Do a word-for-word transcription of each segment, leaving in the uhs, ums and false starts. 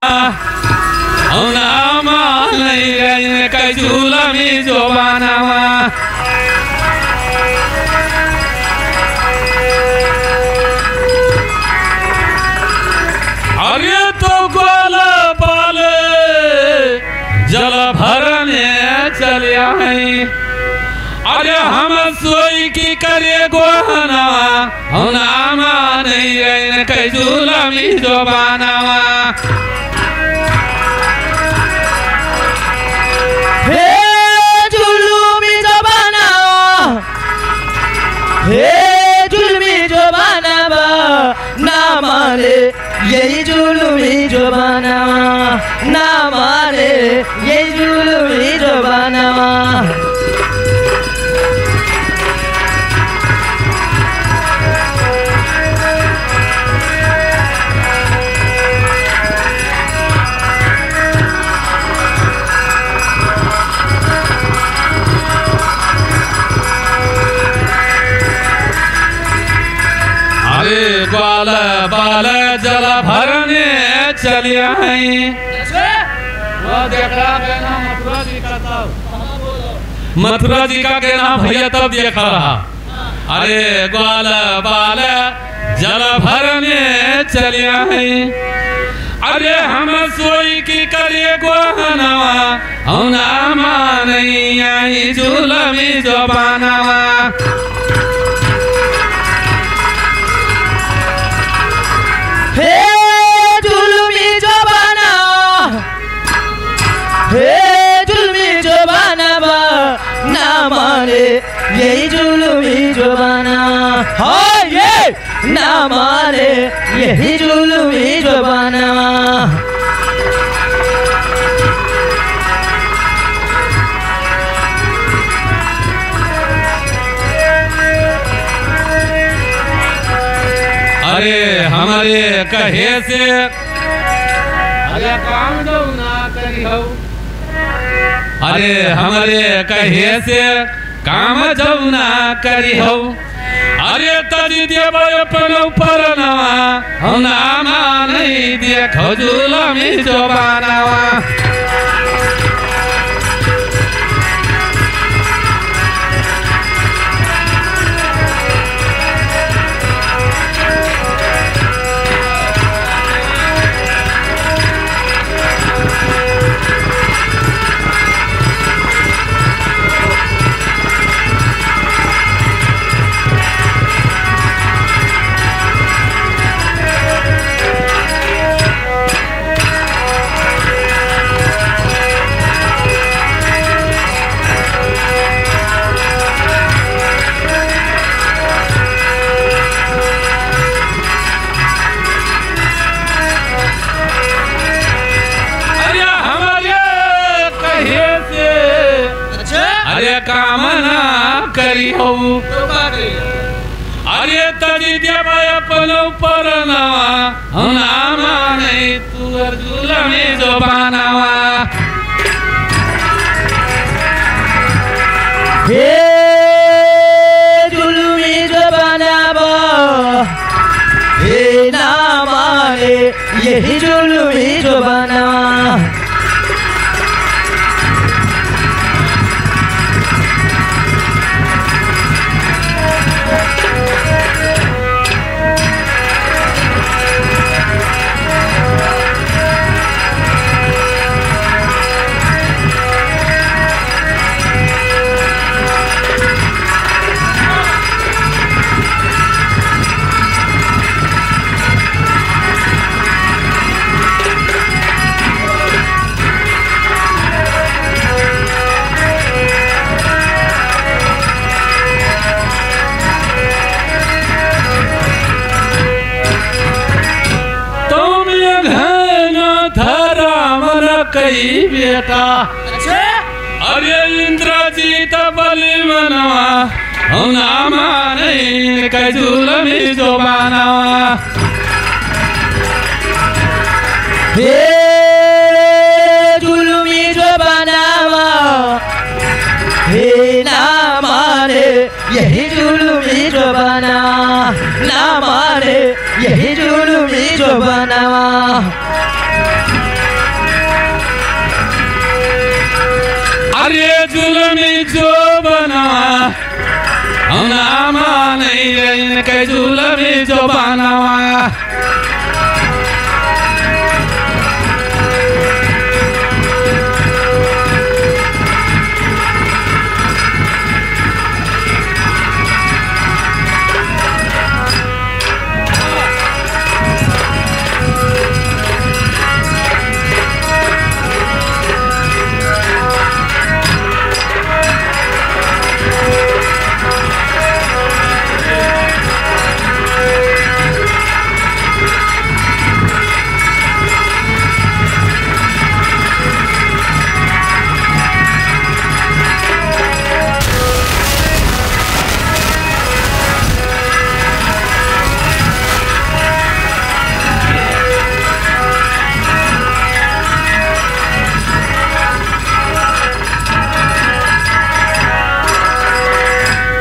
ना माने इनकै जुलमी जोबानवा। अरे तो ग्वाल बाल जल भरने चले आई। अरे हम सोई की करे गोहनवा, हम ना माने इनकै जुलमी जोबानवा। हे जुलमी जोबानवा, हे जुलमी जोबानवा, ना माने यही जुलमी जोबानवा, ना माने यही जुलमी जोबानवा। अरे ग्वाल बाल जल भरने चले आई। वो देखा गया ना मथुरा जी का तब। मथुरा जी का कहना भैया तब देखा रहा। अरे ग्वाल बाल जल भरने चले आई। अरे हम सोई की करे गोहनवा, हम ना माने इनकै जुलमी जोबानवा। हे जुलमी जोबानवा, हे जुलमी जोबानवा, ना माने यही जुलमी जोबानवा। हाँ, ये ना माने यही जुलमी जोबानवा। अरे हमरे कहे से, अरे काम जौना करी हौ। अरे हमरे कहे से काम जौना करी हौ। अरे तजी देबै अपन परनवा, हम ना माने इनकै जुलमी जोबानवा। अरे हमरे कहे से, अच्छा? अरे काम ना करी हौ। अरे तजी देबै अपन परनवा, हम ना माने इनकै जुलमी जोबानवा। हे जुलमी जोबानवा, हे ना माने यही जुलमी जोबानवा। तुम घन धरा मन कई बेटा। अच्छा? अरे इंद्रजीत बलि मनवा, हम ना माने इनकै जुलमी जोबानवा। हे जुलमी जोबानवा, हे ना माने यही जुलमी जोबानवा, ना माने यही जुलमी जोबानवा। अरे जुलमी जोबनवा, हम ना मानइ इनके जुलमी जोबनवा।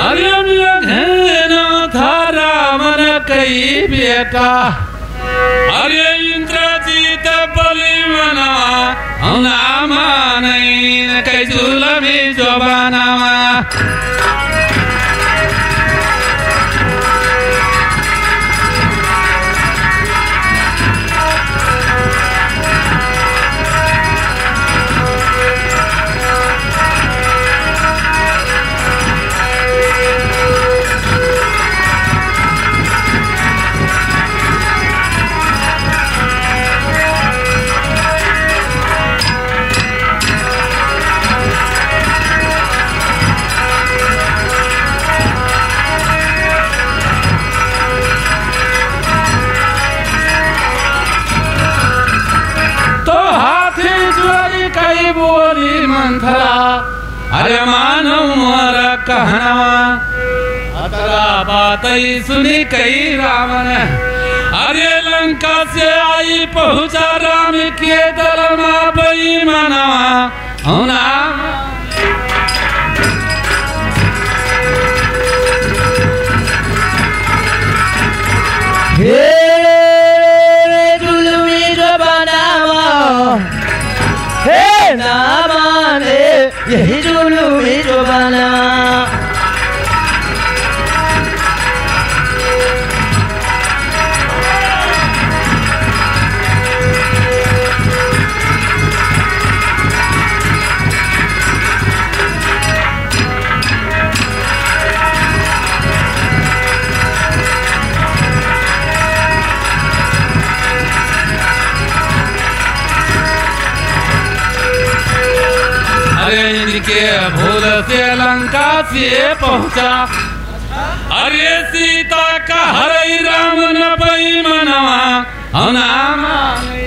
अरे मिलन है ना था रावण कई बेटा। अरे इंद्रजीत बलि मनवा, हम ना मानइ इनके जुलमी जोबनवा। तो हाथी जुआरी कई बोली मंथरा, अरे मानो मोर कहनवा। अतरा बातइ सुनि कई रावण, अरे लंका से आई पहुँचा राम के दर मा बई मनवा। हो ना। हे जुलमी जोबनवा, हे ना माने, यही जुलमी जोबनवा। अरे इनके भूल से लंका से पहुँचा। अरे सीता का हरई राम न पई मनवा। हो ना माने।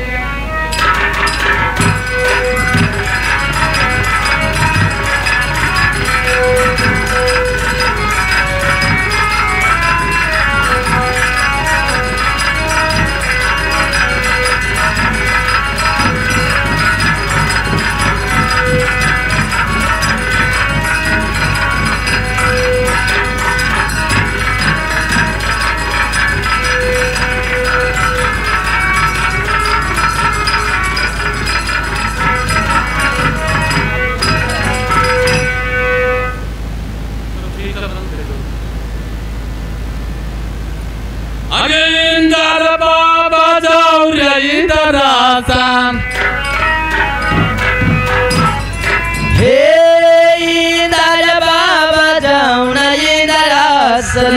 अरे इंदर बाबा जाऊ रे इंदर आसन। हे इंदर बाबा जाऊ ना इंदर आसन।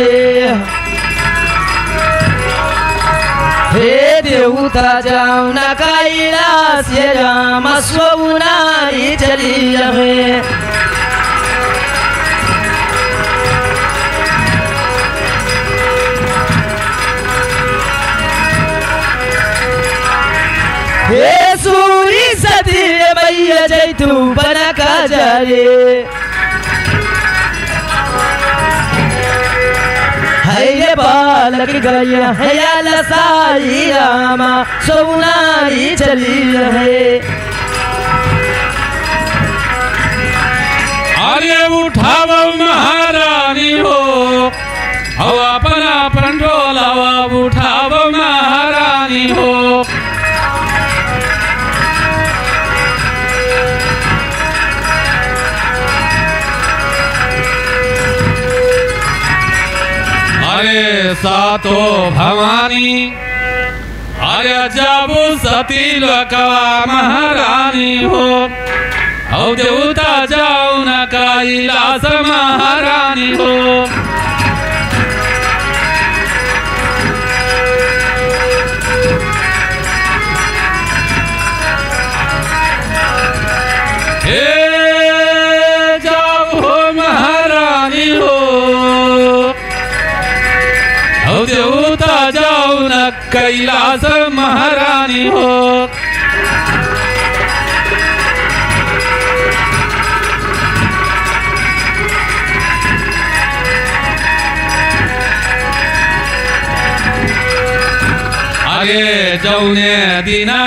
हे देवता जाऊ ना कैलास ये राम सोनारी चली है। हे सूरी सती मैया जैतू बना का जरे। है ये बालक गया है या लसाई रामा सोनारी चली है। अरे उठाव महारानी हो, अब अपना पंडोलावा उठाव महारानी हो। सातो भवानी, अरे जाबू सती लोकवा महारानी हो, औ देवता जाऊ न कैलास महारानी हो। हे जाऊ हो महारानी हो, औ देवता जाऊ न कैलास महारानी हो। अरे जौने दिना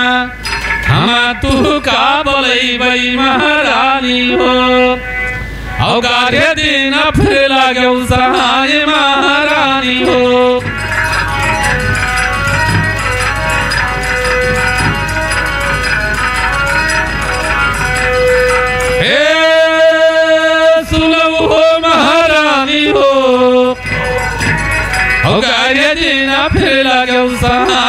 हम तुहका बोलैबै महारानी हो, औ गारे दिन फिर लागौ सहाय महारानी हो। हे सुनौ हो महारानी हो, औ गारे दिन फिर लागौ सहाय